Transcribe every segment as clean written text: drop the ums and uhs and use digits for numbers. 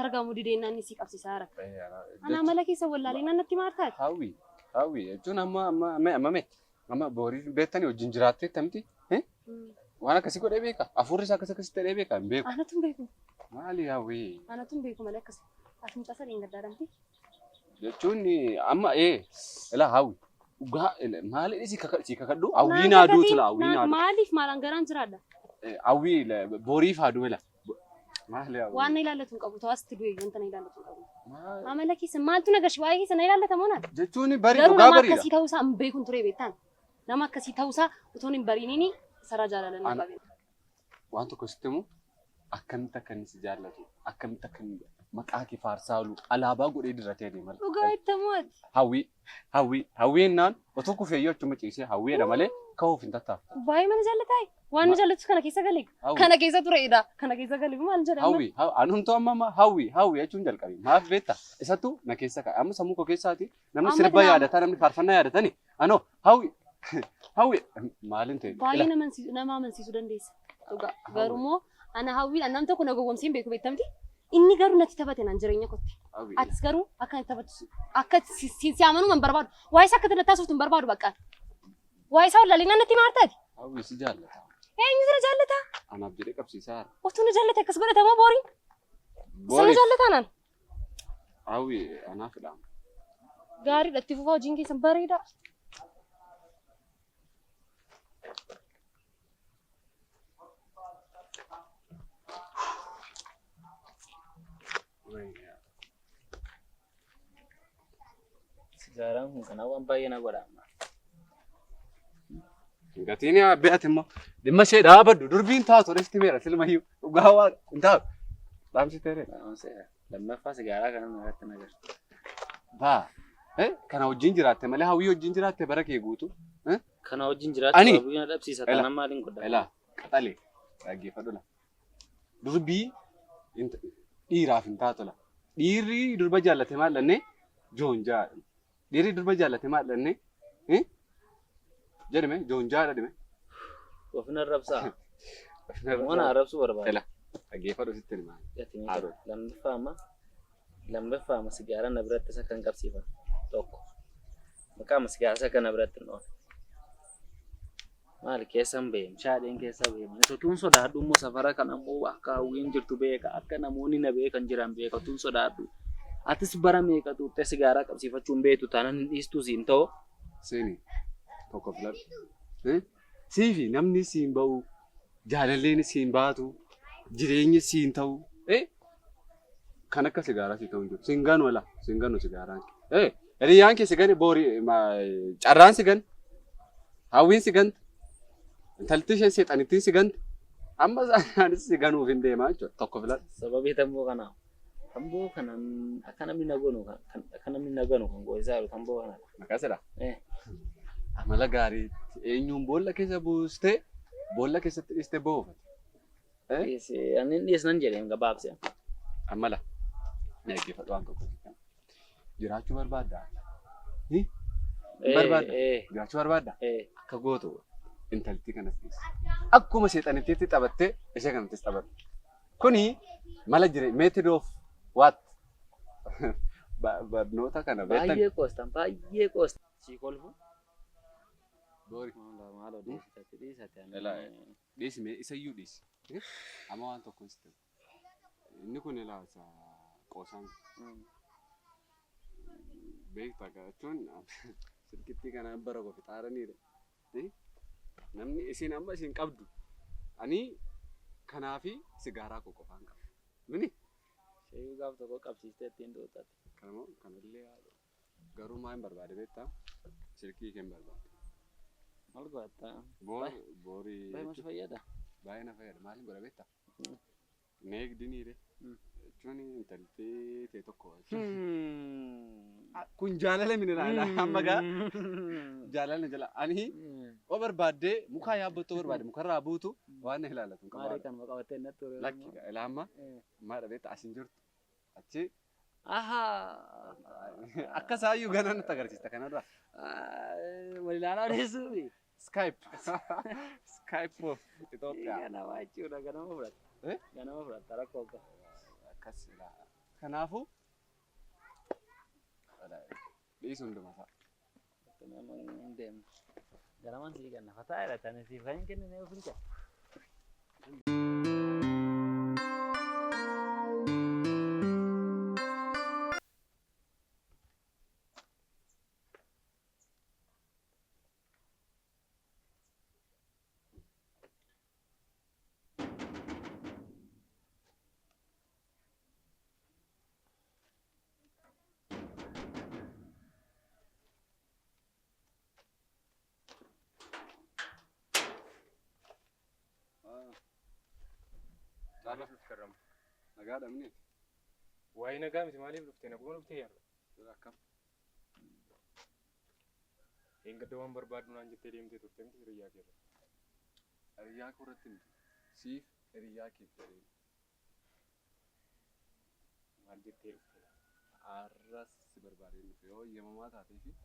Taragamu didee naanni si qabsiisaa jira. Ana amala keessa wallaalee naannatti maartaati. Hawwi hawwi jechuun amma amma amma amma amma boorii beektanii wajjin jiraattee tamti waan akkasii godhee beeka. Hafuurri isaa akkas akkasitti ta'ee beeka hin beeku. Anatu hin beeku. Maali hawwi? Anatu hin beeku malee akkas. Ati mucaa sadii hin gaddaadhamti. Jechuun amma ilaa hawwi dhugaa maali si kakadhu hawwii naa duutu la hawwii naa duutu. Maaliif maalaan garaan jiraadha? Hawwii boriif haa du'e la. Maali hawwi? Waan na ilaallatu hin qabu. Ta'as itti du'e wanta na ilaallatu hin qabu. Amala keessa maaltu na gashi waa'ee keessa na ilaallata moo naati? Jechuun bari Garuu dhugaa nama bariidha. akkasii ta'uusaa hin beekun ture beektaan. Nama akkasii ta'uusaa utuun hin bariiniini sarara jaalala na qabe. Waan tokko sitti himu akkamitti akka inni si jaallatu akkamitti akka inni maqaa kee faarsaa oolu alaabaa godhee diratee deema. Dhugaa itti moo ati? Hawwii hawwii hawwii jennaan otoo kufeeyyuu achuma ciisee hawwiidha malee ka'uuf hin tattaafatu. Baay'ee mana jaallataa? Waan na jaallatu kana keessa galee. Kana keessa tureedha. Kana keessa galee maal jedhama? Hawwii anumtuu amma amma hawwii hawwii jechuun jalqabe maaf beektaa isattu na keessa kaa'e amma sammuu koo keessaati namni Amma sirba nama- yaadataa namni faarfannaa yaadatani anoo hawwii hawwii maaliin ta'e Baay'ee nama amansiisu nama amansiisuu dandeessa. Dhugaa. Garuu immoo ana hawwiidhaan nam tokko na gowwoomsee hin beeku beektamti. Inni garuu natti taphate naan jireenya kootti. Hawwii Atis garuu akka inni taphatu akka si si amanuu hin barbaadu. Waa'ee isaa akka itti taasiftu hin barbaadu bakka. Waa'ee isaa wallaalee naan natti maartaati. Hawwii si jaallata. Eenyu sira jaallata? Anaaf jedhee qabsiisaa jira. Otuu na jaallate akkas godhatamoo booriin? Sana Booriif jaallataa naan? Hawwii anaafidha. Gaariidha itti fufaa hojiin keessan bareeda. Sigaaraan kun kanaaf waan baay'ee na godha amma. Gatiin be'ate immoo dhimma ishee dhaabadhu durbiin taatu reesti meera silmayyuu dhugaa waa hin taatu. Dhaamsi ta'e. Lammaffaa sigaaraa kana irratti na agartu. Baa kana wajjin jiraatte malee hawwii wajjin jiraatte bara kee guutu. Kana wajjin jiraachuu Ani? hawwii na dhabsiisa Ela. taanaan maaliin godha? Elaa qaxalee dhaggeeffadhu la. Durbii dhiiraaf hin taatu la. Dhiirri durba jaallate maal dhannee joonjaa. Dhiirri durba jaallate maal dhannee jedhame joonjaa dhadhame. Of na arrabsaa. Waan arrabsuu barbaada. Ela dhaggeeffadhu sitti himaa. Gatiin Haadha. lammaffaa amma lammaffaa amma sigaaraa na biratti isa kan qabsiifan tokko. Maqaa amma sigaaraa isa kana biratti hin oole. Maali keessan beemu shaadheen keessa beemu. Utuun sodaadhu immoo safara kana immoo akka hawwiin jirtu beeka akka namoonni na beekan jiran beeka utuun sodaadhu. Atis bara meeqa tuuttee sigaaraa qabsiifachuu hin beektu taanaan hin dhiistuu siin ta'u. Seeni tokko filadhu. Siifi namni siin ba'u jaalalleen siin baatu jireenyi siin ta'u kan akka sigaaraa sii ta'u hin jiru. Siin ganu ala siin ganu sigaaraan kee. Hiriyyaan kee si gane boori carraan si gane hawwiin si gante intalti isheen seexanittiin si gante amma isaanis si ganuuf hin deemaa jechuudha. Tokko filadhu. Sababii tamboo kanaa. Tamboo kanaan akka namni na ganu kan akka namni na ganu kan goosaa jiru tamboo kanadha. Maqaa sidha. Amala gaarii eenyuun boolla keessa buustee boolla keessatti dhiistee boofate. Ani hin dhiisnan jedheen gabaabse. Amala dhaggeeffadhu waan tokko. Jiraachuu barbaaddaa? Barbaadda? Jiraachuu barbaaddaa? Akka gootu intaltii kanas dhiisi. Akkuma seexanittiitti taphattee ishee kanattis taphadhu. Kuni mala jireenya method of what? Barnoota kana beektan. Baay'ee qoostan baay'ee qoostan. Sii kolfu. Boori. Maal odeessitatti dhiisate. Elaa dhiisi mee isayyuu dhiisi. Amma waan tokko sitti hima. Inni kun ilaa isa qoosaan beektaa jechuun silkittii kana bara koo fixaaraniidha. Namni isin amma isin qabdu ani kanaafi sigaaraa koo qofaan qaba. Mini? Shayyuu gaaf tokko qabsiistee ittiin duutate. Kanammoo kanallee haadha. Garuu maal hin barbaade beektaa? Silkii kee hin barbaade. Maal godhatta? Boorii. Baay'ee si fayyada. Baay'ee na fayyada. Maaliin godha beektaa? Neegdiniire. Jechuun intaltee ta'e tokko. Kun jaalala mini laala amma gaa jaalala jala ani oo barbaaddee mukaa yaabbattoo barbaade mukarraa buutu waan na ilaallatu hin qabu. Maali kan qabattee natti ture? Lakki ilaama maadha beektaa asin jirtu achi Ahaa. Akka isaayyuu ganaa nutti agarsiista kanarraa. Wal ilaalaa odeessuufi. Skype. Skype of Itoophiyaa. Ganama jechuudha ganama fudhatta. Ganama fudhatta rakkoo akka. Akkas ilaa. Kanaafuu dhiisu hunduma isaa. Nama hin deemne. Ganamaan sii ganna fataa jedha tani siif kan hin kennine of hin qabu. Maaliif dhufte Rammo? Nagaa dhabneeti. Waa'ee nagaa miti maaliif dhufte? Naguma dhuftee yaadda? Akkam? Eengadda waan barbaaddu naan jettee deemtee turte miti hiriyyaa kee irratti. Hiriyyaa koo irratti miti. Siif hiriyyaa keef jedhee. Maal jettee dhufte? Arras si barbaadeen dhufe yoo eeyyamamaa taatee fi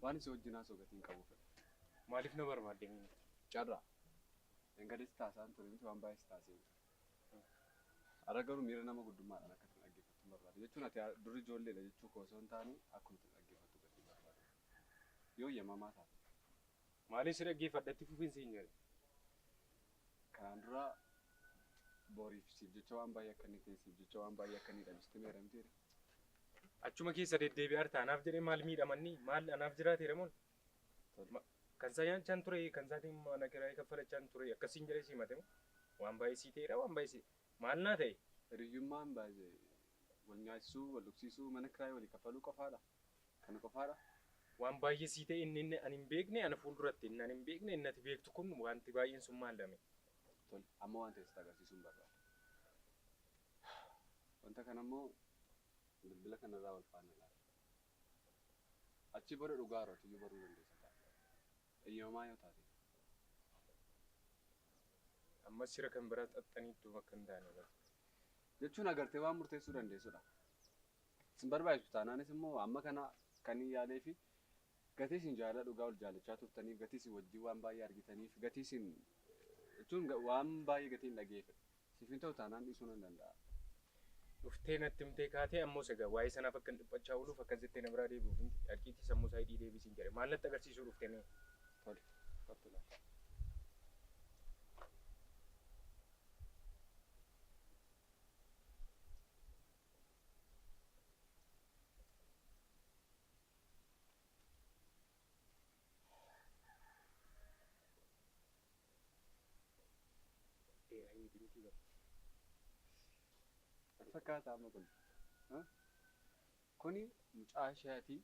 waan si wajjin haasa'u gatii hin qabu fedha. Maaliif na barbaadde mee? Carraa. Eengaddas taasisaan ture miti waan baay'ee si taasisee ture. Har'a garuu miira nama guddummaadhaan akka itti dhaggeeffattu barbaada. Jechuun ati dur ijoolleedha jechuu koo osoo hin taane akkuma itti dhaggeeffattu gatii barbaada. Yoo eeyyamamaa taate. Maaliif si dhaggeeffadha itti fufiinsi hin jedhe? Kanaan dura boriif siif jecha waan baay'ee akka inni ta'e siif jecha waan baay'ee akka inni dhabiste meera miti jedhe. Achuma keessa deddeebi'aa jirta anaaf jedhee maal miidhamanni maal anaaf jiraateera moo? Kan isaa nyaachaan ture kan isaatiin mana kiraayii kaffalachaan ture akkasiin jedhee si himate moo? Waan baay'ee sii ta'eera waan baay'ee sii maal naa ta'e? Hiriyyummaan baay'ee wal nyaachisuu, wal dhugsiisuu, mana kiraayii walii kaffaluu qofaadha. Kana qofaadha. Waan baay'ee sii ta'e inni inni ani hin beekne ana fuulduratti inni ani hin beekne inni ati beektu kun wanti baay'een sun maal dame? Tole, amma waan ta'e sitti agarsiisuun barbaada. Wanta kana immoo bilbila kanarraa wal faana ilaalla. Achi booda dhugaa irratti iyyuu baruu dandeessa ta'a. Eeyyamamaa yoo taate. Ammas shira kan biraa xaxxaniitu bakka hin taane bara. Jechuun agartee waan murteessuu dandeessudha. Sin barbaachisu taanaanis immoo amma kana kan hin yaalee fi gatii isin jaalala dhugaa wal jaalachaa turtaniif gatii isin wajjin waan baay'ee argitaniif gatii isin jechuun waan baay'ee gatii hin dhageeffe. Siif hin ta'u taanaan dhiisuu nan danda'a. Dhuftee natti himtee kaatee ammoo egaa waa'ee sanaaf akka hin dhiphachaa ooluuf akkas jettee na biraa deebi'uuf miti dhaqiitii sammuu isaa hidhii deebisiin jedhe maal natti agarsiisuu dhufte mee? Tole, kottu laata. AI miti miti bara. Fakkaata amma kun. Kuni mucaa isheetii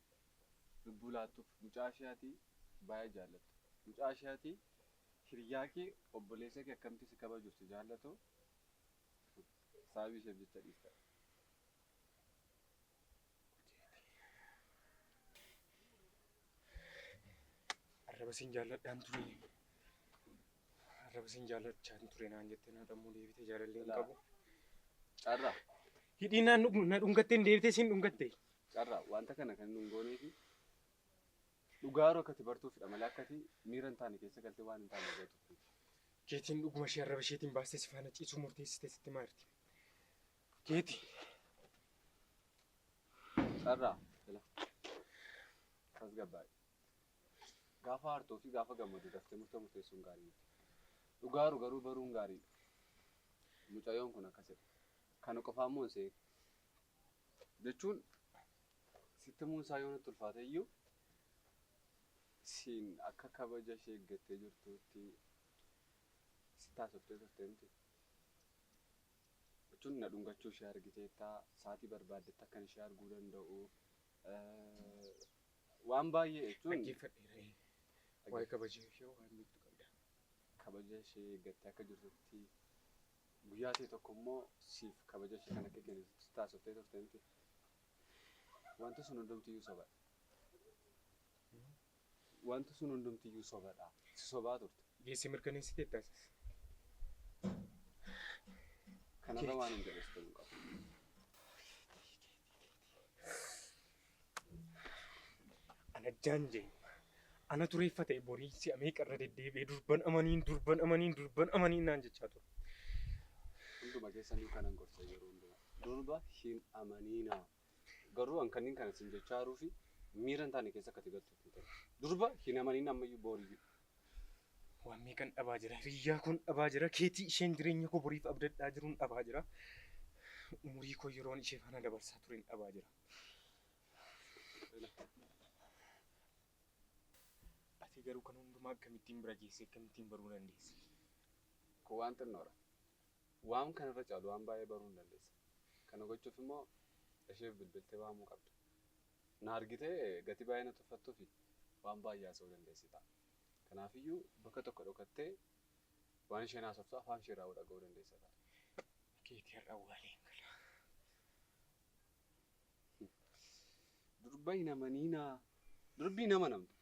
lubbuu laattuuf, mucaa isheetii baay'ee jaallattu. Mucaa isheetii hiriyaa kee obboleessa kee akkamitti si kabajuuf si jaallatu sababii isheef jecha dhiista. Arraba sin jaalladhaan ture. Arraba sin jaallachaan ture naan jettee na dhammoo deebitee jaalallee hin qabu. Carraa. Hidhii naan na dhungattee deebitee sin dhungatte. Carraa wanta kana kan nun goonee fi dhugaaroo akkati bartuufidha malee akkati miira hin taane keessa galtee waan hin taane gootuuf. Keetiin dhuguma ishee arraba isheetiin baastee si faana ciisuu murteessitee sitti maarti. Keeti. Carraa. Jala. Tasgabbaa'e. Gaafa aartuu fi gaafa gammadu daftee murtoo murteessuun gaarii miti. Dhugaaru garuu baruun gaariidha. Mucayyoon kun akkasidha. Kana qofaa immoo hin seequ. Jechuun sitti himuun isaa yoo natti ulfaate iyyuu siin akka kabaja ishee eeggattee jirtuutti sitti haasoftee turte miti. Jechuun na dhungachuu ishee argiteetta, sa'aatii barbaaddetti akkan ishee arguu danda'u. Waan baay'ee jechuun. Dhaggeeffadheera. Waa'ee kabaja ishee waan beektu qabda. Kabaja ishee eeggattee akka jirtutti guyyaa ta'e tokko immoo siif kabaja ishee kan akka kennitu sitti haasoftee turte miti. Wanti sun hundumtiyyuu sobadha. Wanti sun hundumtiyyuu sobadha. Si sobaa turte. Geessee mirkaneessitee taasisa. Kanarra waan hin jedhes ta'uu qabu. Ana jaanjee ana tureeffa ta'e borii si'a meeqa irra deddeebi'ee durban amaniin durban amaniin durban amaniin naan jechaa ture. Hunduma keessaniyyuu kanan gorsa yeroo hundumaa. Durba hin amaniinaa. Garuu an kanneen kana siin jechaa jiruu fi miira hin taane keessa akka ati galtu hin ta'u. Durba hin amaniin ammayyuu booriyyuu. Waan meeqan dhabaa jira. Hiriyyaa kun dhabaa jira. Keetii isheen jireenya koo boriif abdadhaa jiruun dhabaa jira. Umurii koo yeroon ishee faana dabarsaa tureen dhabaa jira. Ati garuu kan hundumaa akkamittiin bira geessee akkamittiin baruu dandeesse? Kun waan xinnoodha. Waan kanarra caalu waan baay'ee baruu hin dandeessa. Kana gochuuf immoo isheef bilbiltee waamuu qabda. Na argitee gatii baay'ee na tuffattuu fi waan baay'ee haasa'uu dandeessi ta'a. Kanaafiyyuu bakka tokko dhokattee waan isheen haasoftu afaan ishee irraa dhaga'uu dandeessa ta'a. Keetii har'a awwaalee hin gala. Durba hin amaniinaa. Durbi hin amanamtu.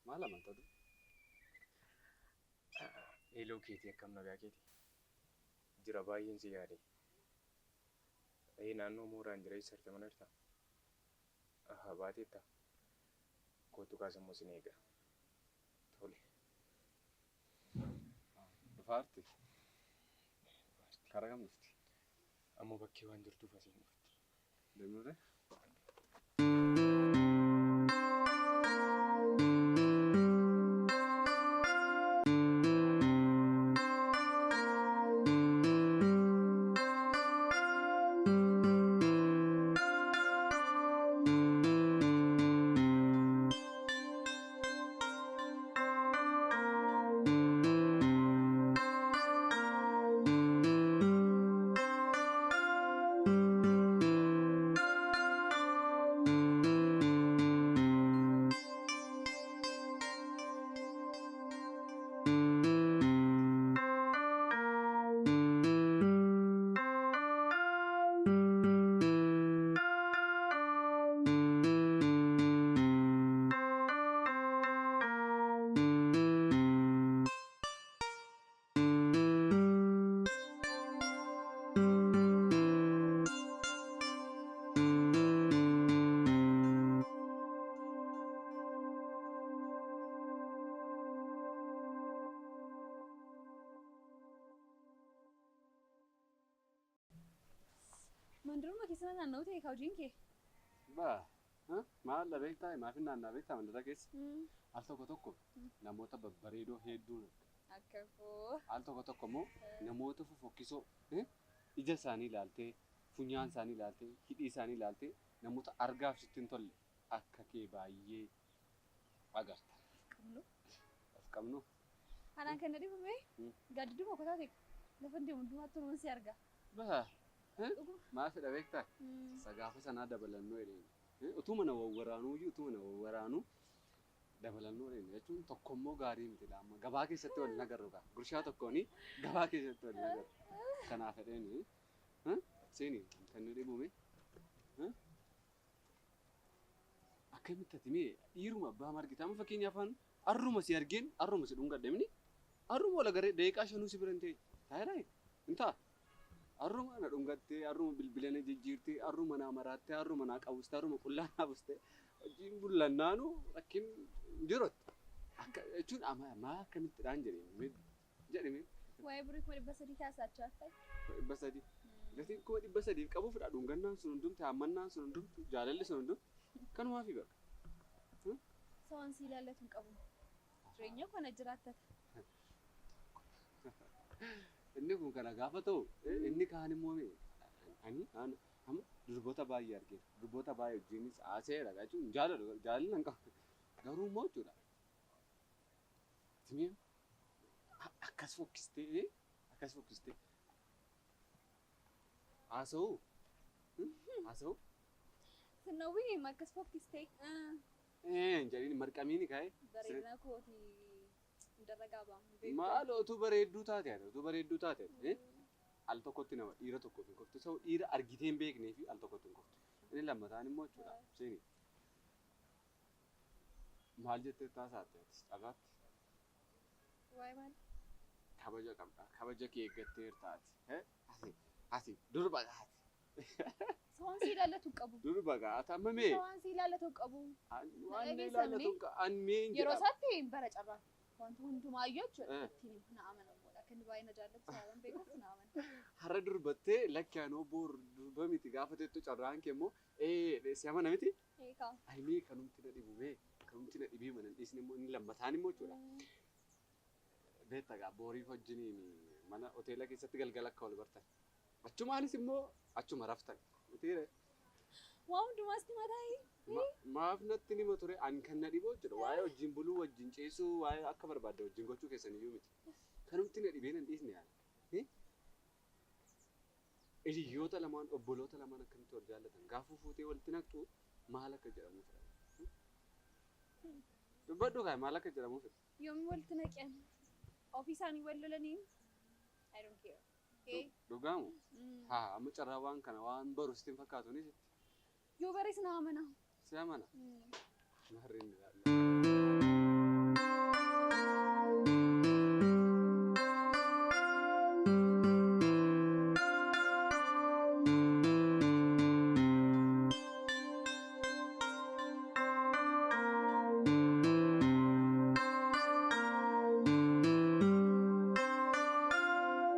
Maal amanta dur? Eeloo keetii akkam nagaa keetii? Jira baay'een si yaade. Naannoo mooraan jira eessa jirta mana jirta? Ahaa baateetta. Kootu kaasammoo sin eega. Tole. Dhufaarti. Karaa kam dhufti? Ammoo bakkee waan jirtuuf asiin dhufti. Deemnurree? Mandaruma keessa naanna'u ta'e ka hojiin kee? Baa, maal beektaa maaf naannaa beektaa mandara keessa? Al tokko tokko namoota babbareedoo hedduun arga. Akka koo. Al tokko tokko immoo namoota fofokkisoo ija isaanii ilaaltee, funyaan isaanii ilaaltee, hidhii isaanii ilaaltee namoota argaaf sitti hin tolle akka kee baay'ee agarta. Qabnu. Of qabnu. Anaan kan na dhibame gaaddiduma kotaa ta'e lafa deemu hundumaatti nuun si arga. Baa, maal fedha beektaa? Sagaafa sanaa dabalannoo jedheen. Utuma na wawwaraanuu iyyuu utuma na wawwaraanuu dabalannoo jedheen jechuun tokkommoo gaarii miti laamma. Gabaa keessatti wal nagarru kaa. Gurshaa tokkooni gabaa keessatti wal nagarru. Kanaaf jedheen seeni kan nu dhibume. Akkamitti ati mee dhiiruma abbaa margita amma fakkeenyaaf arruma si argeen arruma si dhungadhe mini arruma wal agarree daqiiqaa shanuu si bira hin ta'e taayiraa hin ta'a. Arruma na dhungattee arruma bilbila na jijjiirtee arruma naa maraattee arruma naa qabustee arruma qullaa naa bustee hojiin bullannaanu rakkin hin jirutti. Akka jechuun maa akkamittidhaan jedhee jedhame. Waa'ee birrii 300 kaasaachaa ta'e. 300. Gatiin 300 qabuufidha dhungannaan sun hundumti hammannaan sun hundumti jaalalli sun hundumti kanumaa fi bakka. Sawaan si ilaallatu hin qabu. Jireenya kana jiraattata. Inni kun kana gaafa ta'u inni kaan immoo ani amma durboota baay'ee argeera. Durboota baay'ee wajjinis haaseera jechuun jaalladhu jaalala hin qabu. Garuu immoo jechuudha. Timee akkas fokkistee akkas fokkistee haasa'u haasa'u. Sinawwii akkas fokkistee. Jedhiin marqamiini kaa'e. Bareedina kooti hundarra baamu. Maal utuu bareedduu taate utuu bareedduu taate al tokkotti nama dhiira tokkoof hin koftu ta'u dhiira argitee hin beeknee fi al tokkotti hin koftu. Inni lammataan immoo jechuudha seeni. Maal jettee taasaatti ati carraatti? Waa'ee maal? Kabaja qabda. Kabaja kee eeggatteerta ati. Ati ati durba ati. Sawaan si ilaallatu hin qabu. Durba gaata amma mee? Sawaan si ilaallatu hin qabu. Waan ilaallatu hin qabu. An mee hin Yeroo isaatti bara carraa. Wanti hundumaayyuu jechuudha ittiin na amanamuudha. Akka inni baay'ee na jaallatu sababa beekuuf na amana. Har'a durbattee lakki anoo boor durba miti gaafa jettu carraan kee immoo ee si amana miti? Eegaa. Ay mee kanumti na dhibu mee kanumti na dhibii mana hin dhiisne immoo inni lammataan immoo jechuudha. Beektaa gaa booriif wajjiniin mana hoteela keessatti galgala akka wal bartan. Achumaanis immoo achuma raftan. Mitiire Waan hundumaas ni mataa. Maaf natti nima ture an kan na dhibu jechuudha. Waa'ee wajjin buluu wajjin ciisuu waa'ee akka barbaadde wajjin gochuu keessan iyyuu miti. Kanumti na dhibee nan dhiisne yaala. Hiriyoota lamaan obboloota lamaan akkamitti wal jaallatan gaafuu fuutee walitti naqxu maal akka jedhamu fedha. Dubbadhu kaa maal akka jedhamu fedha. Yoomii walitti naqan ofii isaanii wal lolanii I don't care. Okay? Dhugaamu? Haa amma carraa waan kana waan baru sitti hin fakkaatu ni sitti. Yoo barees na amana. Si amana? Maarreen ni ilaalla.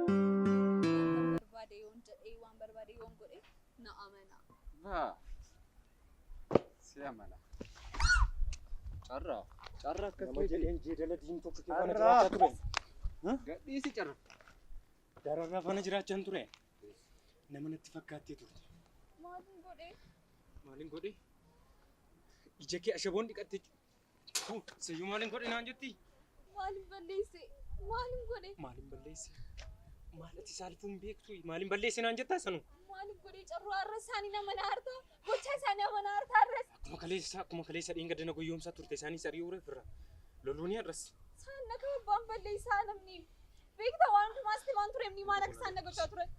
Waan barbaade yoon jedhee waan barbaade yoon godhe na amana. Baa si amana. Carraa carraa akkas Nama miti. jedheen jeedala diimtuu akka kee faana Carraa. jiraachaa ture. Gadhiisi carraa. Dararraa faana jiraachaa ture. Nama natti fakkaattee turte. Maalin godhe? Maalin godhe? Ija kee ashaboon dhiqatte. Sayyuu maalin godhe naan jetti? Maalin balleesse? Maalin godhe? Maalin balleesse? Maal ati saalfuun beektu? Maalin balleesse naan jettaa sanu? Maalin godhe carraa har'a isaanii nama na harta? Gochaa isaanii nama na harta har'as. Akkuma kaleessa dheengadda na gowwoomsaa turte isaanis ari'uu reefirra. Loluun har'as. Isaan na kababbaan balleessaa namni. Beektaa waan hundumaas himaan ture namni maal akka isaan na gochaa turan.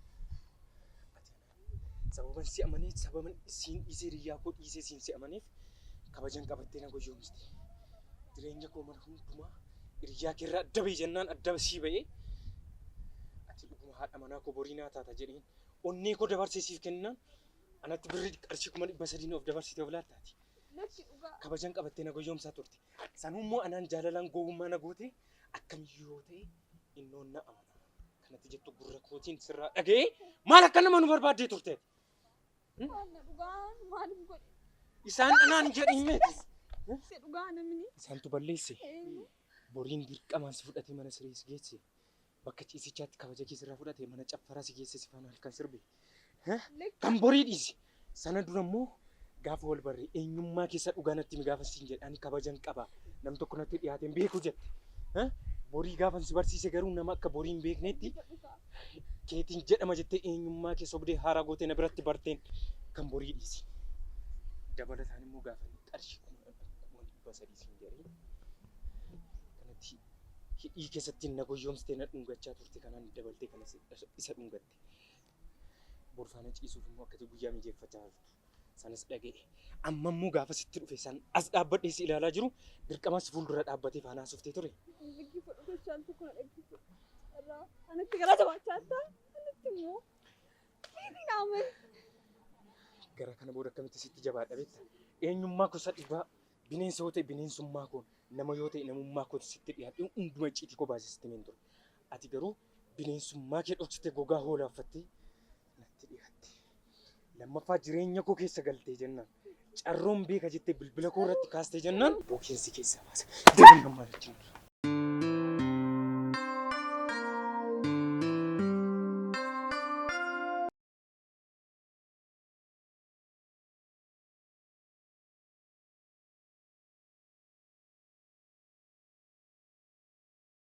Sababan si amaneef sababan siin dhiisee hiriyaa koo dhiisee siin si amaneef kabajan qabattee na gowwoomsite. Jireenya koo mana hundumaa hiriyaa keerraa adda bahi jennaan adda sii ba'ee ati dhuguma haadha manaa koo borii naa taata jedheen onnee koo dabarsee siif kennaan anatti birrii qarshii 300,000 of dabarsite of laattaati. Lakki dhugaa. Kabajan qabattee na gowwoomsaa turte. Sanummoo anaan jaalalaan gowwummaa na goote akkamiyyuu yoo ta'e innoon na amana. Kanatti jettu gurra kootiin sirraa dhaga'ee maal akka nama nu barbaaddee turte. Maal na dhugaa maalin godhe? Isaan anaan jedhin miti. Si dhugaa namni. Isaantu balleesse. Boriin dirqamaan si fudhatee mana siree si geesse. Bakka ciisichaatti kabaja kee sirraa fudhatee mana caffaraa si geesse si faana halkan sirbe. Kan borii dhiisi. Sana dura immoo gaafa wal barree eenyummaa keessa dhugaa natti himi gaafa siin jedhe ani kabajan qaba. Nam tokko natti dhiyaatee hin beeku jette. Borii gaafa si barsiise garuu nama akka borii hin beeknetti keetiin jedhama jettee eenyummaa kee sobdee haaraa gootee na biratti barteen kan borii dhiisi. Dabalataan immoo gaafa qarshii 300,000 siin jedhee kanatti hidhii keessatti na gowwoomsitee na dhungachaa turte kanaan dabaltee kana isa dhungatte. Bor faana ciisuuf immoo akkati guyyaa mijeeffachaa jirtu. Sanas dhaga'e. Amma immoo gaafa sitti dhufe san as dhaabbadhee si ilaalaa jiru dirqama si fuuldura dhaabbatee faana haasofte ture. Dhaggeeffadhu gochaan tokko na dhaggeeffadhu. Irraa anatti gara taphachaa anatti immoo keetiin amana. Gara kana booda akkamitti sitti jabaadha beektaa? Eenyummaa koo isa dhugaa bineensa yoo ta'e bineensummaa koo nama yoo ta'e namummaa koo sitti dhiyaadhe hunduma icciitii koo baasee sitti himeen ture. Ati garuu bineensummaa kee dhoksitee gogaa hoolaa uffattee natti dhiyaatte. Lammaffaa jireenya koo keessa galtee jennaan carroon beeka jettee bilbila koo irratti kaastee jennaan bookeensi keessaa baasa. Deebiin gammaa jechuudha.